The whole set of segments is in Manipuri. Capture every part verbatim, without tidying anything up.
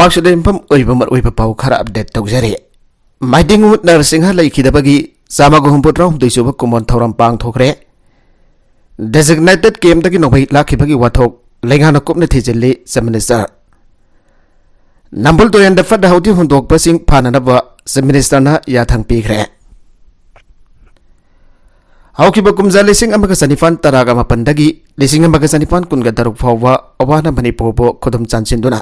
ꯑꯁꯤꯗ ꯌꯨꯝꯐꯝ ꯑꯣꯏꯕ ꯃꯔꯨꯑꯣꯏꯕ ꯄꯥꯎ ꯈꯔ ꯑꯞꯗꯦꯠ ꯇꯧꯖꯔꯤ꯫ ꯃꯥꯏꯗꯤꯡꯉꯨ ꯅꯔꯁꯤꯡꯍ ꯂꯩꯈꯤꯗꯕꯒꯤ ꯆꯥꯝꯃꯒ ꯍꯨꯝꯐꯨꯇꯔꯥꯍꯨꯝꯗꯣꯏ ꯁꯨꯕ ꯀꯨꯃꯣꯟ ꯊꯧꯔꯝ ꯄꯥꯡꯊꯣꯛꯈ꯭ꯔꯦ꯫ ꯗꯦꯖꯤꯒꯅꯦꯇꯦꯗ ꯀꯦꯝꯗꯒꯤ ꯅꯣꯡꯃꯩ ꯂꯥꯛꯈꯤꯕꯒꯤ ꯋꯥꯊꯣꯛ ꯂꯩꯉꯥꯛꯅ ꯀꯨꯞꯅ ꯊꯤꯖꯤꯜꯂꯤ, ꯆꯤꯐ ꯃꯤꯅꯤꯁꯇꯔ꯫ ꯅꯝꯕꯨꯜ ꯇꯨꯔꯦꯟꯗ ꯐꯠꯇ ꯍꯥꯎꯊꯤ ꯍꯨꯟꯗꯣꯛꯄꯁꯤꯡ ꯐꯥꯅꯅꯕ ꯆꯤꯐ ꯃꯤꯅꯤꯁꯇꯔꯅ ꯌꯥꯊꯪ ꯄꯤꯈ꯭ꯔꯦ꯫ ꯍꯧꯈꯤꯕ ꯀꯨꯝꯖꯥ ꯂꯤꯁꯤꯡ ꯑꯃꯒ ꯆꯅꯤꯄꯥꯟ ꯇꯔꯥꯒ ꯃꯥꯄꯟꯗꯒꯤ ꯂꯤꯁꯤꯡ ꯑꯃꯒ ꯆꯅꯤꯄꯥꯟ ꯀꯨꯟꯒ ꯇꯔꯨꯛ ꯐꯥꯎꯕ ꯑꯋꯥꯅ ꯃꯅꯤꯄꯨꯔꯕꯨ ꯈꯨꯗꯨꯝ ꯆꯟꯁꯤꯟꯗꯨꯅ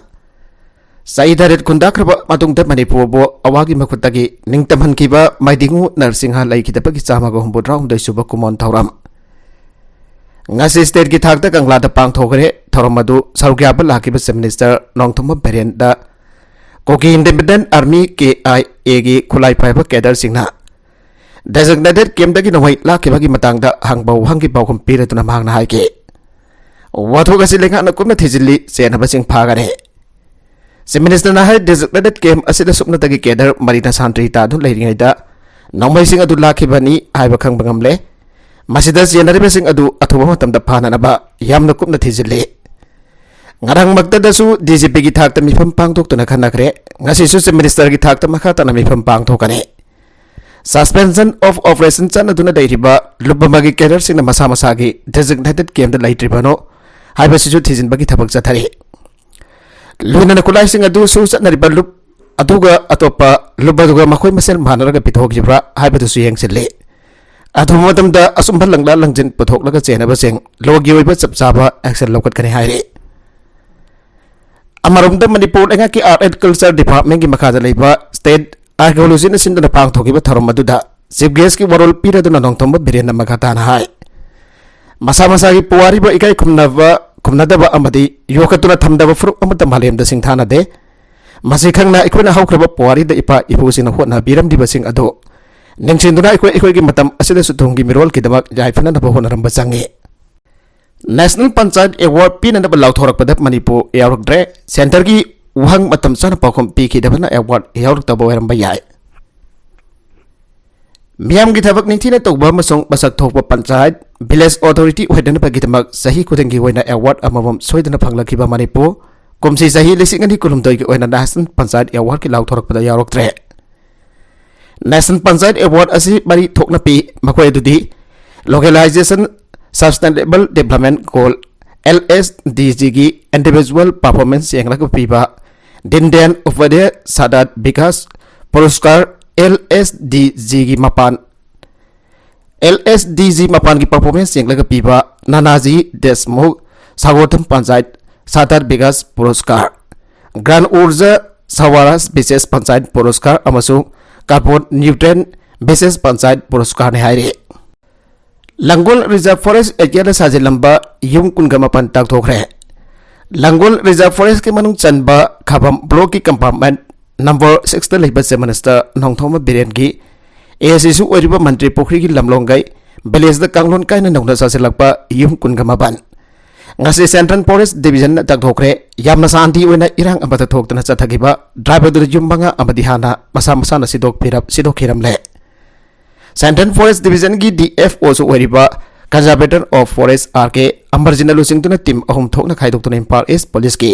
ꯆꯍꯤ ꯇꯔꯦꯠ ꯈꯨꯟꯗꯥꯈ꯭ꯔꯕ ꯃꯇꯨꯡꯗ ꯃꯅꯤꯄꯨꯔꯕꯨ ꯑꯋꯥꯒꯤ ꯃꯈꯨꯠꯇꯒꯤ ꯅꯤꯡꯇꯝꯍꯟꯈꯤꯕ ꯃꯥꯏꯗꯤꯡꯉꯨ ꯅꯔꯁꯤꯡꯍ ꯂꯩꯈꯤꯗꯕꯒꯤ ꯆꯥꯝꯃꯒ ꯍꯨꯝꯐꯨꯇꯔꯥꯍꯨꯝꯗꯣꯏ ꯁꯨꯕ ꯀꯨꯃꯣꯟ ꯊꯧꯔꯝ ꯉꯁꯤ ꯁ꯭ꯇꯦꯠꯀꯤ ꯊꯥꯛꯇ ꯀꯪꯂꯥꯗ ꯄꯥꯡꯊꯣꯛꯈ꯭ꯔꯦ꯫ ꯊꯧꯔꯝ ꯑꯗꯨ ꯁꯔꯨꯛ ꯌꯥꯕ ꯂꯥꯛꯈꯤꯕ ꯆꯤꯐ ꯃꯤꯅꯤꯁꯇꯔ ꯅꯣꯡꯊꯣꯝꯕꯝ ꯕꯤꯔꯦꯟꯗ, ꯀꯨꯀꯤ ꯏꯟꯗꯤꯄꯦꯟꯗꯦꯟꯠ ꯑꯥꯔꯃꯤ, ꯀꯦ ꯑꯥꯏ ꯑꯦꯒꯤ ꯈꯨꯠꯂꯥꯏ ꯄꯥꯏꯕ ꯀꯦꯗꯔꯁꯤꯡꯅ ꯗꯦꯖꯤꯒꯅꯦꯇꯦꯗ ꯀꯦꯝꯗꯒꯤ ꯅꯣꯡꯃꯩ ꯂꯥꯛꯈꯤꯕꯒꯤ ꯃꯇꯥꯡꯗ ꯍꯪꯕ ꯋꯥꯍꯪꯒꯤ ꯄꯥꯎꯈꯨꯝ ꯄꯤꯔꯗꯨꯅ ꯃꯍꯥꯛꯅ ꯍꯥꯏꯈꯤ, ꯋꯥꯊꯣꯛ ꯑꯁꯤ ꯂꯩꯉꯥꯛꯅ ꯀꯨꯞꯅ ꯊꯤꯖꯤꯜꯂꯤ, ꯆꯦꯟꯅꯕꯁꯤꯡ ꯐꯥꯒꯅꯤ꯫ ꯆꯤꯐ ꯃꯤꯅꯤꯁꯇꯔꯅ ꯍꯥꯏ, ꯗꯦꯖꯤꯒꯅꯦꯇꯦꯗ ꯀꯦꯝ ꯑꯁꯤꯗ ꯁꯨꯞꯅꯇꯒꯤ ꯀꯦꯗꯔ ꯃꯔꯤꯅ ꯁꯥꯟꯇ꯭ꯔꯤ ꯇꯥꯗꯨꯅ ꯂꯩꯔꯤꯉꯩꯗ ꯅꯣꯡꯃꯩꯁꯤꯡ ꯑꯗꯨ ꯂꯥꯛꯈꯤꯕꯅꯤ ꯍꯥꯏꯕ ꯈꯪꯕ ꯉꯝꯂꯦ꯫ ꯃꯁꯤꯗ ꯆꯦꯟꯅꯔꯤꯕꯁꯤꯡ ꯑꯗꯨ ꯑꯊꯨꯕ ꯃꯇꯝꯗ ꯐꯥꯅꯅꯕ ꯌꯥꯝꯅ ꯀꯨꯞꯅ ꯊꯤꯖꯤꯜꯂꯤ꯫ ꯉꯔꯥꯡꯃꯛꯇꯗꯁꯨ ꯗꯤ ꯖꯤ ꯄꯤꯒꯤ ꯊꯥꯛꯇ ꯃꯤꯐꯝ ꯄꯥꯡꯊꯣꯛꯇꯨꯅ ꯈꯟꯅꯈ꯭ꯔꯦ꯫ ꯉꯁꯤꯁꯨ ꯆꯤꯐ ꯃꯤꯅꯤꯁꯇꯔꯒꯤ ꯊꯥꯛꯇ ꯃꯈꯥ ꯇꯥꯅ ꯃꯤꯐꯝ ꯄꯥꯡꯊꯣꯛꯀꯅꯤ꯫ Suspension of Operation ꯆꯠꯅꯗꯨꯅ ꯂꯩꯔꯤꯕ ꯂꯨꯞ ꯑꯃꯒꯤ ꯀꯦꯗꯔꯁꯤꯡꯅ ꯃꯁꯥ ꯃꯁꯥꯒꯤ ꯗꯦꯖꯤꯒꯅꯦꯇꯦꯗ ꯀꯦꯝꯗ ꯂꯩꯇ꯭ꯔꯤꯕꯅꯣ ꯍꯥꯏꯕꯁꯤꯁꯨ ꯊꯤꯖꯤꯟꯕꯒꯤ ꯊꯕꯛ ꯆꯠꯊꯔꯤ꯫ ꯂꯣꯏꯅꯅ ꯈꯨꯠꯂꯥꯏꯁꯤꯡ ꯑꯗꯨꯁꯨ ꯆꯠꯅꯔꯤꯕ ꯂꯨꯞ ꯑꯗꯨꯒ ꯑꯇꯣꯞꯄ ꯂꯨꯞ ꯑꯗꯨꯒ ꯃꯈꯣꯏ ꯃꯁꯦꯜ ꯃꯥꯟꯅꯔꯒ ꯄꯤꯊꯣꯛꯈꯤꯕ꯭ꯔꯥ ꯍꯥꯏꯕꯗꯨꯁꯨ ꯌꯦꯡꯁꯤꯜꯂꯤ꯫ ꯑꯊꯨꯕ ꯃꯇꯝꯗ ꯑꯆꯨꯝꯕ ꯂꯪꯂꯥ ꯂꯪꯖꯤꯟ ꯄꯨꯊꯣꯛꯂꯒ ꯆꯦꯟꯅꯕꯁꯤꯡ ꯂꯣꯒꯤ ꯑꯣꯏꯕ ꯆꯞ ꯆꯥꯕ action ꯂꯧꯈꯠꯀꯅꯤ ꯍꯥꯏꯔꯤ꯫ ꯑꯃꯔꯣꯝꯗ ꯃꯅꯤꯄꯨꯔ ꯂꯩꯉꯥꯛꯀꯤ Art and Culture Department ꯀꯤ ꯃꯈꯥꯗ ꯂꯩꯕ State Archaeology ꯅ ꯁꯤꯟꯗꯨꯅ ꯄꯥꯡꯊꯣꯛꯈꯤꯕ ꯊꯧꯔꯝ ꯑꯗꯨꯗ Chief Guest ꯀꯤ ꯋꯥꯔꯣꯜ ꯄꯤꯔꯗꯨꯅ ꯅꯣꯡꯊꯣꯝꯕ ꯕꯤꯔꯦꯟꯅ ꯃꯈꯥ ꯇꯥꯅ ꯍꯥꯏ, ꯃꯁꯥ ꯃꯁꯥꯒꯤ ꯄꯨꯋꯥꯔꯤꯕꯨ ꯏꯀꯥꯏ ꯈꯨꯝꯅꯕ, ꯈꯨꯝꯅꯗꯕ ꯑꯃꯗꯤ ꯌꯣꯛꯈꯠꯇꯨꯅ ꯊꯝꯗꯕ ꯐꯨꯔꯨꯞ ꯑꯃꯠꯇ ꯃꯥꯂꯦꯝꯗ ꯁꯤꯡꯊꯥꯅꯗꯦ꯫ ꯃꯁꯤ ꯈꯪꯅ ꯑꯩꯈꯣꯏꯅ ꯍꯧꯈ꯭ꯔꯕ ꯄꯨꯋꯥꯔꯤꯗ ꯏꯄꯥ ꯏꯄꯨꯁꯤꯡꯅ ꯍꯣꯠꯅꯕꯤꯔꯝꯂꯤꯕꯁꯤꯡ ꯑꯗꯨ ꯅꯤꯡꯁꯤꯡꯗꯨꯅ ꯑꯩꯈꯣꯏ ꯑꯩꯈꯣꯏꯒꯤ ꯃꯇꯝ ꯑꯁꯤꯗꯁꯨ ꯇꯨꯡꯒꯤ ꯃꯤꯔꯣꯜꯒꯤꯗꯃꯛ ꯌꯥꯏꯐꯅꯅꯕ ꯍꯣꯠꯅꯔꯝꯕ ꯆꯪꯏ꯫ National Panchayat Award ꯄꯤꯅꯅꯕ ꯂꯥꯎꯊꯣꯔꯛꯄꯗ Manipur ꯌꯥꯎꯔꯛꯇ꯭ꯔꯦ꯫ Centre ꯒꯤ ꯋꯥꯍꯪ ꯃꯇꯝ ꯆꯥꯅ ꯄꯥꯎꯈꯨꯝ ꯄꯤꯈꯤꯗꯕꯅ award ꯌꯥꯎꯔꯛꯇꯕ ꯑꯣꯏꯔꯝꯕ ꯌꯥꯏ꯫ ꯃꯤꯌꯥꯝꯒꯤ ꯊꯕꯛ ꯅꯤꯡꯊꯤꯅ ꯇꯧꯕ ꯑꯃꯁꯨꯡ ꯃꯁꯛ ꯊꯣꯛꯄ ꯄꯟꯆꯥꯌꯠ, village authority ꯑꯣꯏꯅꯅꯕꯒꯤꯗꯃꯛ ꯆꯍꯤ ꯈꯨꯗꯤꯡꯒꯤ ꯑꯣꯏꯅ award ꯑꯃꯃꯝ ꯁꯣꯏꯗꯅ ꯐꯪꯂꯛꯈꯤꯕ ꯃꯅꯤꯄꯨꯔ ꯀꯨꯝꯁꯤ ꯆꯍꯤ ꯂꯤꯁꯤꯡ ꯑꯅꯤ ꯀꯨꯟꯍꯨꯝꯗꯣꯏꯒꯤ ꯑꯣꯏꯅ National Panchayat Awardꯀꯤ ꯂꯥꯎꯊꯣꯔꯛꯄꯗ ꯌꯥꯎꯔꯛꯇ꯭ꯔꯦ꯫ National Panchayat Award ꯑꯁꯤ ꯃꯔꯤ ꯊꯣꯛꯅ ꯄꯤ, ꯃꯈꯣꯏ ꯑꯗꯨꯗꯤ Localization Sustainable Development Goal, LSDGꯒꯤ Individual Performance ꯌꯦꯡꯂꯒ ꯄꯤꯕ Deen Dayal Upadhyaya Satat Vikas Puraskar, LSDGꯒꯤ ꯃꯄꯥꯟ, LSDG ꯃꯄꯥꯟꯒꯤ performance ꯌꯦꯡꯂꯒ ꯄꯤꯕ Nanaji Deshmukh Sarvottam Panchayat Satat Vikas Puraskar, Gran Urja Swaraj Vishesh Panchayat Puraskar ꯑꯃꯁꯨꯡ Carbon Neutral Vishesh Panchayat Puraskar ꯅꯤ ꯍꯥꯏꯔꯤ꯫ ꯂꯪꯒꯣꯜ Reserve Forest Areaꯗ ꯁꯥꯖꯤꯜꯂꯝꯕ ꯌꯨꯝ ꯀꯨꯟꯒ ꯃꯥꯄꯟ ꯇꯥꯛꯊꯣꯛꯈ꯭ꯔꯦ꯫ ꯂꯪꯒꯣꯜ Reserve Forestꯀꯤ ꯃꯅꯨꯡ ꯆꯟꯕ ꯈꯥꯕꯝ Blockꯀꯤ Compartment number sixꯇ ꯂꯩꯕ Chief Minister ꯅꯣꯡꯊꯣꯝꯕꯝ ꯕꯤꯔꯦꯟꯒꯤ AACꯁꯨ ꯑꯣꯏꯔꯤꯕ ꯃꯟꯇ꯭ꯔꯤ ꯄꯨꯈ꯭ꯔꯤꯒꯤ ꯂꯝꯂꯣꯡꯒꯩ villageꯇ ꯀꯥꯡꯂꯣꯟ ꯀꯥꯏꯅ ꯅꯧꯅ ꯁꯥꯖꯤꯜꯂꯛꯄ ꯌꯨꯝ ꯀꯨꯟꯒ ꯃꯥꯄꯟ ꯉꯁꯤ Central Forest Divisionꯅ ꯇꯥꯛꯊꯣꯛꯈ꯭ꯔꯦ꯫ ꯌꯥꯝꯅ ꯁꯥꯟꯇꯤ ꯑꯣꯏꯅ ꯏꯔꯥꯡ ꯑꯃꯠꯇ ꯊꯣꯛꯇꯅ ꯆꯠꯊꯈꯤꯕ driveꯗꯨꯗ ꯌꯨꯝ ꯃꯉꯥ ꯑꯃꯗꯤ ꯍꯥꯟꯅ ꯃꯁꯥ ꯃꯁꯥꯅ ꯁꯤꯗꯣꯛꯄꯤꯔꯝ-, ꯁꯤꯗꯣꯛꯈꯤꯔꯝꯂꯦ꯫ Central Forest Divisionꯒꯤ DFOꯁꯨ ꯑꯣꯏꯔꯤꯕ Conservator of Forest R K ꯑꯃꯔꯖꯤꯠꯅ ꯂꯨꯆꯤꯡꯗꯨꯅ team ꯑꯍꯨꯝ ꯊꯣꯛꯅ ꯈꯥꯏꯗꯣꯛꯇꯨꯅ Imphal East Policeꯀꯤ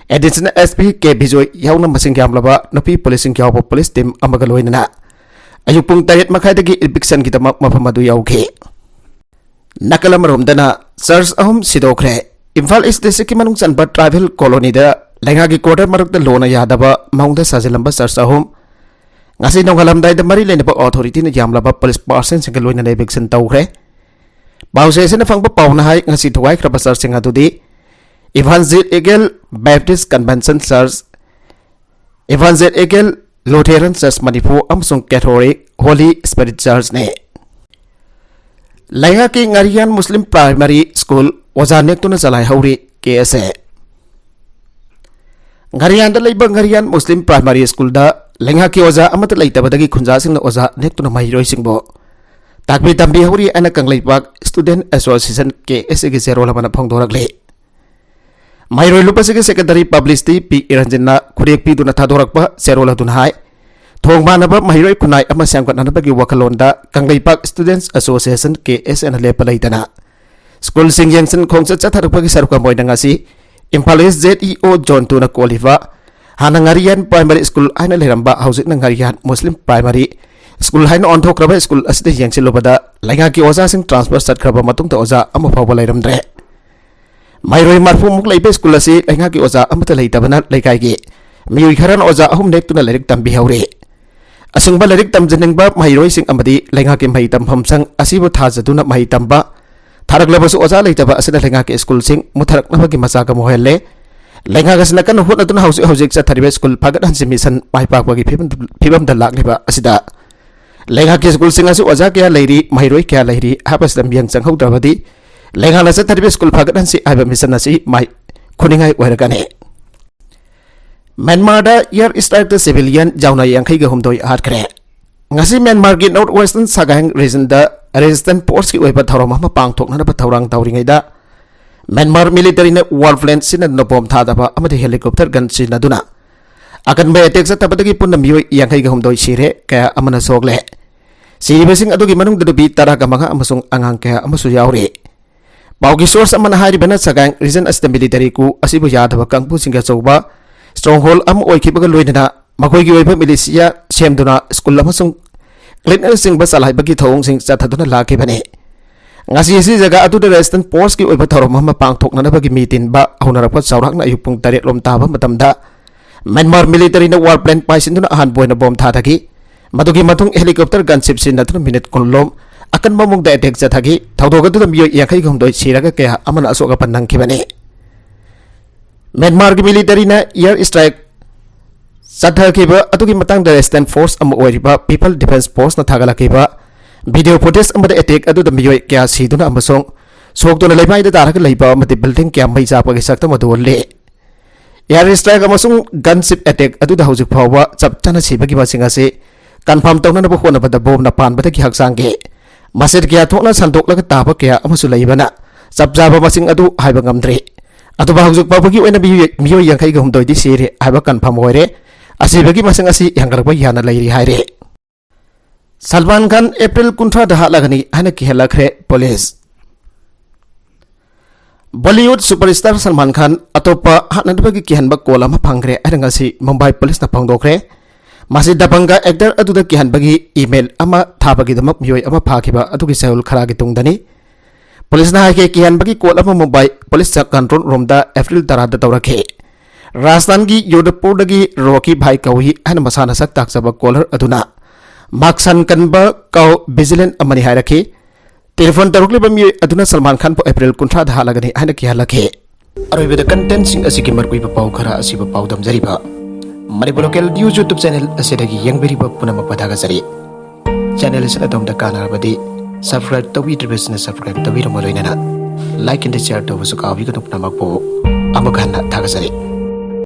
Additional SP K Bijoy ꯌꯥꯎꯅ ꯃꯁꯤꯡ ꯌꯥꯝꯂꯕ ꯅꯨꯄꯤ policeꯁꯤꯡ ꯌꯥꯎꯕ police team ꯑꯃꯒ ꯂꯣꯏꯅꯅ ꯑꯌꯨꯛ ꯄꯨꯡ ꯇꯔꯦꯠ ꯃꯈꯥꯏꯗꯒꯤ evictionꯒꯤꯗꯃꯛ ꯃꯐꯝ ꯑꯗꯨ ꯌꯧꯈꯤ꯫ ꯅꯥꯀꯜ ꯑꯃꯔꯣꯝꯗꯅ church ꯑꯍꯨꯝ ꯁꯤꯗꯣꯛꯈ꯭ꯔꯦ꯫ ꯏꯝꯐꯥꯜ East Districtꯀꯤ ꯃꯅꯨꯡ ꯆꯟꯕ tribal colonyꯗ ꯂꯩꯉꯥꯛꯀꯤ quarter ꯃꯔꯛꯇ ꯂꯣꯅ ꯌꯥꯗꯕ ꯃꯑꯣꯡꯗ ꯁꯥꯖꯤꯜꯂꯝꯕ church ꯑꯍꯨꯝ ꯉꯁꯤ ꯅꯣꯡꯉꯥꯜꯂꯝꯗꯥꯏꯗ ꯃꯔꯤ ꯂꯩꯅꯕ authorityꯅ ꯌꯥꯝꯂꯕ police personꯁꯤꯡꯒ ꯂꯣꯏꯅꯅ eviction ꯇꯧꯈ꯭ꯔꯦ꯫ ꯄꯥꯎꯆꯦ ꯑꯁꯤꯅ ꯐꯪꯕ ꯄꯥꯎꯅ ꯍꯥꯏ, ꯉꯁꯤ ꯊꯨꯒꯥꯏꯈ꯭ꯔꯕ churchꯁꯤꯡ ꯑꯗꯨꯗꯤ Evangelical Baptist Convention Church, Evangelical Lutheran Church Manipur ꯑꯃꯁꯨꯡ Catholic Holy Spirit Churchꯅꯤ꯫ ꯂꯩꯉꯥꯛꯀꯤ ꯉꯥꯔꯤꯌꯥꯟ Muslim Primary School ꯑꯣꯖꯥ ꯅꯦꯛꯇꯨꯅ ꯆꯂꯥꯏꯍꯧꯔꯤ KSA꯫ ꯉꯥꯔꯤꯌꯥꯟꯗ ꯂꯩꯕ ꯉꯥꯔꯤꯌꯥꯟ Muslim Primary Schoolꯗ ꯂꯩꯉꯥꯛꯀꯤ ꯑꯣꯖꯥ ꯑꯃꯠꯇ ꯂꯩꯇꯕꯗꯒꯤ ꯈꯨꯟꯖꯥꯁꯤꯡꯅ ꯑꯣꯖꯥ ꯅꯦꯛꯇꯨꯅ ꯃꯍꯩꯔꯣꯏꯁꯤꯡꯕꯨ ꯇꯥꯛꯄꯤ ꯇꯝꯕꯤꯍꯧꯔꯤ ꯍꯥꯏꯅ ꯀꯪꯂꯩꯄꯥꯛ Student Association KSAꯒꯤ ꯆꯦꯔꯣꯜ ꯑꯃꯅ ꯐꯣꯡꯗꯣꯔꯛꯂꯤ꯫ ꯃꯍꯩꯔꯣꯏ ꯂꯨꯞ ꯑꯁꯤꯒꯤ secretary publicity ꯄꯤ ꯏꯔꯟꯖꯤꯟꯅ ꯈꯨꯔꯦꯛ ꯄꯤꯗꯨꯅ ꯊꯥꯗꯣꯔꯛꯄ ꯆꯦꯔꯣꯜ ꯑꯗꯨꯅ ꯍꯥꯏ, ꯊꯣꯡ ꯃꯥꯟꯅꯕ ꯃꯍꯩꯔꯣꯏ ꯈꯨꯟꯅꯥꯏ ꯑꯃ ꯁꯦꯝꯒꯠꯅꯅꯕꯒꯤ ꯋꯥꯈꯜꯂꯣꯟꯗ ꯀꯪꯂꯩꯄꯥꯛ Students Association KSAꯅ ꯂꯦꯞꯄ ꯂꯩꯇꯅ schoolꯁꯤꯡ ꯌꯦꯡꯁꯤꯟ ꯈꯣꯡꯆꯠ ꯆꯠꯊꯔꯛꯄꯒꯤ ꯁꯔꯨꯛ ꯑꯃ ꯑꯣꯏꯅ ꯉꯁꯤ ꯏꯝꯐꯥꯜ ꯏꯁ ꯖꯦꯠ ꯏ ꯑꯣ ꯖꯣꯟ ꯇꯨꯅ ꯀꯣꯜꯂꯤꯕ ꯍꯥꯟꯅ ꯉꯥꯔꯤꯌꯥꯟ ꯄ꯭ꯔꯥꯏꯃꯥꯔꯤ ꯁ꯭ꯀꯨꯜ ꯍꯥꯏꯅ ꯂꯩꯔꯝꯕ ꯍꯧꯖꯤꯛꯅ ꯉꯥꯔꯤꯌꯥꯟ ꯃꯨꯁꯂꯤꯝ ꯄ꯭ꯔꯥꯏꯃꯥꯔꯤ ꯁ꯭ꯀꯨꯜ ꯍꯥꯏꯅ ꯑꯣꯟꯊꯣꯛꯈ꯭ꯔꯕ ꯁ꯭ꯀꯨꯜ ꯑꯁꯤꯗ ꯌꯦꯡꯁꯤꯜꯂꯨꯕꯗ ꯂꯩꯉꯥꯛꯀꯤ ꯑꯣꯖꯥꯁꯤꯡ ꯇ꯭ꯔꯥꯟꯁꯐꯔ ꯆꯠꯈ꯭ꯔꯕ ꯃꯇꯨꯡꯗ ꯑꯣꯖꯥ ꯑꯃ ꯐꯥꯎꯕ ꯂꯩꯔꯝꯗ꯭ꯔꯦ꯫ ꯃꯍꯩꯔꯣꯏ ꯃꯔꯐꯨꯃꯨꯛ ꯂꯩꯕ ꯁ꯭ꯀꯨꯜ ꯑꯁꯤ ꯂꯩꯉꯥꯛꯀꯤ ꯑꯣꯖꯥ ꯑꯃꯠꯇ ꯂꯩꯇꯕꯅ ꯂꯩꯀꯥꯏꯒꯤ ꯃꯤꯑꯣꯏ ꯈꯔꯅ ꯑꯣꯖꯥ ꯑꯍꯨꯝ ꯅꯦꯛꯇꯨꯅ ꯂꯥꯏꯔꯤꯛ ꯇꯝꯕꯤꯍꯧꯔꯤ꯫ ꯑꯁꯤꯒꯨꯝꯕ ꯂꯥꯏꯔꯤꯛ ꯇꯝꯖꯅꯤꯡꯕ ꯃꯍꯩꯔꯣꯏꯁꯤꯡ ꯑꯃꯗꯤ ꯂꯩꯉꯥꯛꯀꯤ ꯃꯍꯩ ꯇꯝꯐꯝ ꯁꯪ ꯑꯁꯤꯕꯨ ꯊꯥꯖꯗꯨꯅ ꯃꯍꯩ ꯇꯝꯕ ꯊꯥꯔꯛꯂꯕꯁꯨ ꯑꯣꯖꯥ ꯂꯩꯇꯕ ꯑꯁꯤꯅ ꯂꯩꯉꯥꯛꯀꯤ ꯁ꯭ꯀꯨꯜꯁꯤꯡ ꯃꯨꯠꯊꯔꯛꯅꯕꯒꯤ ꯃꯆꯥꯛ ꯑꯃ ꯑꯣꯏꯍꯜꯂꯦ꯫ ꯂꯩꯉꯥꯛ ꯑꯁꯤꯅ ꯀꯟꯅ ꯍꯣꯠꯅꯗꯨꯅ ꯍꯧꯖꯤꯛ ꯍꯧꯖꯤꯛ ꯆꯠꯊꯔꯤꯕ ꯁ꯭ꯀꯨꯜ ꯐꯒꯠꯍꯟꯁꯤ ꯃꯤꯁꯟ ꯃꯥꯏ ꯄꯥꯛꯄꯒꯤ ꯐꯤꯕꯝ-, ꯐꯤꯕꯝꯗ ꯂꯥꯛꯂꯤꯕ ꯑꯁꯤꯗ ꯂꯩꯉꯥꯛꯀꯤ ꯁ꯭ꯀꯨꯜꯁꯤꯡ ꯑꯁꯤ ꯑꯣꯖꯥ ꯀꯌꯥ ꯂꯩꯔꯤ, ꯃꯍꯩꯔꯣꯏ ꯀꯌꯥ ꯂꯩꯔꯤ ꯍꯥꯏꯕꯁꯤꯗ ꯃꯤꯠꯌꯦꯡ ꯆꯪꯍꯧꯗ꯭ꯔꯕꯗꯤ ꯂꯩꯉꯥꯛꯅ ꯆꯠꯊꯔꯤꯕ ꯁ꯭ꯀꯨꯜ ꯐꯒꯠꯍꯟꯁꯤ ꯍꯥꯏꯕ ꯃꯤꯁꯟ ꯑꯁꯤ ꯃꯥꯏ ꯈꯨꯅꯤꯡꯉꯥꯏ ꯑꯣꯏꯔꯒꯅꯤ꯫ ꯃ꯭ꯌꯥꯟꯃꯥꯔꯗ ꯑꯦꯌꯔ ꯁ꯭ꯇ꯭ꯔꯥꯏꯛꯇ ꯁꯤꯚꯤꯂꯤꯌꯟ ꯌꯥꯎꯅ ꯌꯥꯡꯈꯩꯒ ꯍꯨꯝꯗꯣꯏ ꯍꯥꯠꯈ꯭ꯔꯦ꯫ ꯉꯁꯤ ꯃ꯭ꯌꯥꯟꯃꯥꯔꯒꯤ ꯅꯣꯔꯠ ꯋꯦꯁꯇꯔꯟ ꯁꯒꯥꯏꯡ ꯔꯤꯖꯟꯗ ꯔꯦꯖꯤꯁꯇꯦꯟꯁ ꯐꯣꯔꯁꯀꯤ ꯑꯣꯏꯕ ꯊꯧꯔꯝ ꯑꯃ ꯄꯥꯡꯊꯣꯛꯅꯅꯕ ꯊꯧꯔꯥꯡ ꯇꯧꯔꯤꯉꯩꯗ ꯃ꯭ꯌꯥꯟꯃꯥꯔ ꯃꯤꯂꯤꯇꯔꯤꯅ ꯋꯥꯔ ꯄ꯭ꯂꯦꯟ ꯁꯤꯖꯤꯟꯅꯗꯨꯅ ꯕꯣꯝ ꯊꯥꯗꯕ ꯑꯃꯗꯤ ꯍꯦꯂꯤꯀꯣꯞꯇꯔ ꯒꯟ ꯁꯤꯖꯤꯟꯅꯗꯨꯅ ꯑꯀꯟꯕ ꯑꯦꯇꯦꯛ ꯆꯠꯊꯕꯗꯒꯤ ꯄꯨꯟꯅ ꯃꯤꯑꯣꯏ ꯌꯥꯡꯈꯩꯒ ꯍꯨꯝꯗꯣꯏ ꯁꯤꯔꯦ, ꯀꯌꯥ ꯑꯃꯅ ꯁꯣꯛꯂꯦ꯫ ꯁꯤꯔꯤꯕꯁꯤꯡ ꯑꯗꯨꯒꯤ ꯃꯅꯨꯡꯗ ꯅꯨꯄꯤ ꯇꯔꯥꯒ ꯃꯉꯥ ꯑꯃꯁꯨꯡ ꯑꯉꯥꯡ ꯀꯌꯥ ꯑꯃꯁꯨ ꯌꯥꯎꯔꯤ꯫ ꯄꯥꯎꯒꯤ ꯁꯣꯔꯁ ꯑꯃꯅ ꯍꯥꯏꯔꯤꯕꯅ ꯁꯒꯥꯏꯡ ꯔꯤꯖꯟ ꯑꯁꯤꯗ ꯃꯤꯂꯤꯇꯔꯤ ꯀꯨ ꯑꯁꯤꯕꯨ ꯌꯥꯗꯕ ꯀꯥꯡꯕꯨꯁꯤꯡꯒꯤ ꯑꯆꯧꯕ ꯁ꯭ꯇ꯭ꯔꯣꯡꯍꯣꯜ ꯑꯃ ꯑꯣꯏꯈꯤꯕꯒ ꯂꯣꯏꯅꯅ ꯃꯈꯣꯏꯒꯤ ꯑꯣꯏꯕ ꯃꯤꯂꯤꯁꯤꯌꯥ ꯁꯦꯝꯗꯨꯅ ꯁ꯭ꯀꯨꯜ ꯑꯃꯁꯨꯡ ꯀ꯭ꯂꯤꯅꯤꯛꯅꯆꯤꯡꯕ ꯆꯂꯥꯏꯕꯒꯤ ꯊꯧꯑꯣꯡꯁꯤꯡ ꯆꯠꯊꯗꯨꯅ ꯂꯥꯛꯈꯤꯕꯅꯤ꯫ ꯉꯁꯤ ꯑꯁꯤ ꯖꯒꯥ ꯑꯗꯨꯗ ꯔꯦꯖꯤꯁꯇꯦꯟꯁ ꯐꯣꯔꯁꯀꯤ ꯑꯣꯏꯕ ꯊꯧꯔꯝ ꯑꯃ ꯄꯥꯡꯊꯣꯛꯅꯅꯕꯒꯤ ꯃꯤ ꯇꯤꯟꯕ ꯍꯧꯅꯔꯛꯄ ꯆꯥꯎꯔꯥꯛꯅ ꯑꯌꯨꯛ ꯄꯨꯡ ꯇꯔꯦꯠ ꯂꯣꯝ ꯇꯥꯕ ꯃꯇꯝꯗ ꯃ꯭ꯌꯥꯟꯃꯥꯔ ꯃꯤꯂꯤꯇꯔꯤꯅ ꯋꯥꯔ ꯄ꯭ꯂꯦꯟ ꯄꯥꯏꯁꯤꯟꯗꯨꯅ ꯑꯍꯥꯟꯕ ꯑꯣꯏꯅ ꯕꯣꯝ ꯊꯥꯊꯈꯤ꯫ ꯃꯗꯨꯒꯤ ꯃꯇꯨꯡ ꯍꯦꯂꯤꯀꯣꯞꯇꯔ ꯒꯟꯁꯤꯞ ꯁꯤꯖꯤꯟꯅꯗꯨꯅ ꯃꯤꯅꯤꯠ ꯀꯨꯟ ꯂꯣꯝ ꯑꯀꯟꯕ ꯃꯑꯣꯡꯗ ꯑꯦꯇꯦꯛ ꯆꯠꯊꯈꯤ꯫ ꯊꯧꯗꯣꯛ ꯑꯗꯨꯗ ꯃꯤꯑꯣꯏ ꯌꯥꯡꯈꯩꯒ ꯍꯨꯝꯗꯣꯏ ꯁꯤꯔꯒ ꯀꯌꯥ ꯑꯃꯅ ꯑꯁꯣꯛ ꯑꯄꯟ ꯅꯪꯈꯤꯕꯅꯤ꯫ ꯃ꯭ꯌꯥꯟꯃꯥꯔꯒꯤ ꯃꯤꯂꯤꯇꯔꯤꯅ ꯑꯦꯌꯔ ꯁ꯭ꯇ꯭ꯔꯥꯏꯛ ꯆꯠꯊꯈꯤꯕ ꯑꯗꯨꯒꯤ ꯃꯇꯥꯡꯗ ꯔꯦꯖꯤꯁꯇꯦꯟꯁ ꯐꯣꯔꯁ ꯑꯃ ꯑꯣꯏꯔꯤꯕ ꯄꯤꯄꯜ ꯗꯤꯐꯦꯟꯁ ꯐꯣꯔꯁꯅ ꯊꯥꯒꯠꯂꯛꯈꯤꯕ ꯚꯤꯗꯤꯑꯣ ꯐꯨꯇꯦꯖ ꯑꯃꯗ ꯑꯦꯇꯦꯛ ꯑꯗꯨꯗ ꯃꯤꯑꯣꯏ ꯀꯌꯥ ꯁꯤꯗꯨꯅ ꯑꯃꯁꯨꯡ ꯁꯣꯛꯇꯨꯅ ꯂꯩꯃꯥꯏꯗ ꯇꯥꯔꯒ ꯂꯩꯕ ꯑꯃꯗꯤ ꯕꯤꯜꯗꯤꯡ ꯀꯌꯥ ꯃꯩ ꯆꯥꯛꯄꯒꯤ ꯁꯛꯇꯝ ꯑꯗꯨ ꯎꯠꯂꯤ꯫ ꯑꯦꯌꯔ ꯁ꯭ꯇ꯭ꯔꯥꯏꯛ ꯑꯃꯁꯨꯡ ꯒꯟꯁꯤꯞ ꯑꯦꯇꯦꯛ ꯑꯗꯨꯗ ꯍꯧꯖꯤꯛ ꯐꯥꯎꯕ ꯆꯞ ꯆꯥꯅ ꯁꯤꯕꯒꯤ ꯃꯁꯤꯡ ꯑꯁꯤ ꯀꯟꯐꯥꯔꯝ ꯇꯧꯅꯅꯕ ꯍꯣꯠꯅꯕꯗ ꯕꯣꯝꯅ ꯄꯥꯟꯕꯗꯒꯤ ꯍꯛꯆꯥꯡꯒꯤ ꯃꯁꯦꯠ ꯀꯌꯥ ꯊꯣꯛꯅ ꯁꯟꯗꯣꯛꯂꯒ ꯇꯥꯕ ꯀꯌꯥ ꯑꯃꯁꯨ ꯂꯩꯕꯅ ꯆꯞ ꯆꯥꯕ ꯃꯁꯤꯡ ꯑꯗꯨ ꯍꯥꯏꯕ ꯉꯝꯗ꯭ꯔꯤ꯫ ꯑꯗꯨꯕꯨ ꯍꯧꯖꯤꯛ ꯐꯥꯎꯕꯒꯤ ꯑꯣꯏꯅ ꯃꯤꯑꯣꯏ, ꯃꯤꯑꯣꯏ ꯌꯥꯡꯈꯩꯒ ꯍꯨꯝꯗꯣꯏꯗꯤ ꯁꯤꯔꯦ ꯍꯥꯏꯕ ꯀꯟꯐꯥꯔꯝ ꯑꯣꯏꯔꯦ꯫ ꯑꯁꯤꯕꯒꯤ ꯃꯁꯤꯡ ꯑꯁꯤ ꯍꯦꯟꯒꯠꯂꯛꯄ ꯌꯥꯅ ꯂꯩꯔꯤ ꯍꯥꯏꯔꯤ꯫ ꯁꯜꯃꯥꯟ ꯈꯥꯟ ꯑꯦꯄ꯭ꯔꯤꯜ ꯀꯨꯟꯊ꯭ꯔꯥꯗ ꯍꯥꯠꯂꯒꯅꯤ ꯍꯥꯏꯅ ꯀꯤꯍꯜꯂꯛꯈ꯭ꯔꯦ police. Bollywood superstar Salman Khan ꯑꯇꯣꯞꯄ ꯍꯥꯠꯅꯅꯕꯒꯤ ꯀꯤꯍꯟꯕ ꯀꯣꯜ ꯑꯃ ꯐꯪꯈ꯭ꯔꯦ ꯍꯥꯏꯅ ꯉꯁꯤ ꯃꯨꯝꯕꯥꯏ ꯄꯨꯂꯤꯁꯅ ꯐꯣꯡꯗꯣꯛꯈ꯭ꯔꯦ꯫ ꯃꯁꯤ ꯗꯕꯪꯒ ꯑꯦꯛꯇꯔ ꯑꯗꯨꯗ ꯀꯤꯍꯟꯕꯒꯤ ꯏꯃꯦꯜ ꯑꯃ ꯊꯥꯕꯒꯤꯗꯃꯛ ꯃꯤꯑꯣꯏ ꯑꯃ ꯐꯥꯈꯤꯕ ꯑꯗꯨꯒꯤ ꯆꯌꯣꯜ ꯈꯔꯒꯤ ꯇꯨꯡꯗꯅꯤ꯫ ꯄꯨꯂꯤꯁꯅ ꯍꯥꯏꯈꯤ, ꯀꯤꯍꯟꯕꯒꯤ ꯀꯣꯜ ꯑꯃ ꯃꯨꯝꯕꯥꯏ ꯄꯨꯂꯤꯁꯇ ꯀꯟꯇ꯭ꯔꯣꯜ ꯔꯨꯝꯗ ꯑꯦꯄ꯭ꯔꯤꯜ ꯇꯔꯥꯗ ꯇꯧꯔꯛꯈꯤ꯫ ꯔꯥꯖꯁꯊꯥꯟꯒꯤ ꯌꯣꯙꯄꯨꯔꯗꯒꯤ ꯔꯣꯀꯤ ꯚꯥꯏ ꯀꯧꯏ ꯍꯥꯏꯅ ꯃꯁꯥꯅ ꯁꯛ ꯇꯥꯛꯆꯕ ꯀꯣꯂꯔ ꯑꯗꯨꯅ ꯃꯥꯛꯁꯟ ꯀꯟꯕ ꯀꯥꯎ ꯚꯤꯖꯤꯂꯦꯟ ꯑꯃꯅꯤ ꯍꯥꯏꯔꯛꯈꯤ꯫ ꯇꯦꯂꯤꯐꯣꯟ ꯇꯧꯔꯛꯂꯤꯕ ꯃꯤꯑꯣꯏ ꯑꯗꯨꯅ ꯁꯜꯃꯥꯟ ꯈꯥꯟꯕꯨ ꯑꯦꯄ꯭ꯔꯤꯜ ꯀꯨꯟꯊ꯭ꯔꯥꯗ ꯍꯥꯠꯂꯒꯅꯤ ꯍꯥꯏꯅ ꯀꯤꯍꯜꯂꯛꯈꯤ꯫ ꯑꯔꯣꯏꯕꯗ ꯀꯟꯇꯦꯟꯠꯁꯤꯡ ꯑꯁꯤꯒꯤ ꯃꯔꯨꯑꯣꯏꯕ ꯄꯥꯎ ꯈꯔ ꯑꯁꯤꯕꯨ ꯄꯥꯎꯗꯝꯖꯔꯤꯕ ꯃꯅꯤꯄꯨꯔ ꯂꯣꯀꯦꯜ ꯅ꯭ꯌꯨꯁ ꯌꯨꯇ꯭ꯌꯨꯕ ꯆꯦꯅꯦꯜ ꯑꯁꯤꯗꯒꯤ ꯌꯦꯡꯕꯤꯔꯤꯕ ꯄꯨꯝꯅꯃꯛꯄꯨ ꯊꯥꯒꯠꯆꯔꯤ꯫ ꯆꯦꯅꯦꯜ ꯑꯁꯤꯅ ꯑꯗꯣꯝꯗ ꯀꯥꯟꯅꯔꯕꯗꯤ ꯁꯕꯁꯀ꯭ꯔꯥꯏꯕ ꯇꯧꯕꯤꯗ꯭ꯔꯤꯕꯁꯤꯡꯅ ꯁꯕꯁꯀ꯭ꯔꯥꯏꯕ ꯇꯧꯕꯤꯔꯝꯕ ꯂꯣꯏꯅꯅ ꯂꯥꯏꯛ ꯑꯦꯟ ꯁꯤꯌꯔ ꯇꯧꯕꯁꯨ ꯀꯥꯎꯕꯤꯒꯅꯨ꯫ ꯄꯨꯝꯅꯃꯛꯄꯨ ꯑꯃꯨꯛ ꯍꯟꯅ ꯊꯥꯒꯠꯆꯔꯤ꯫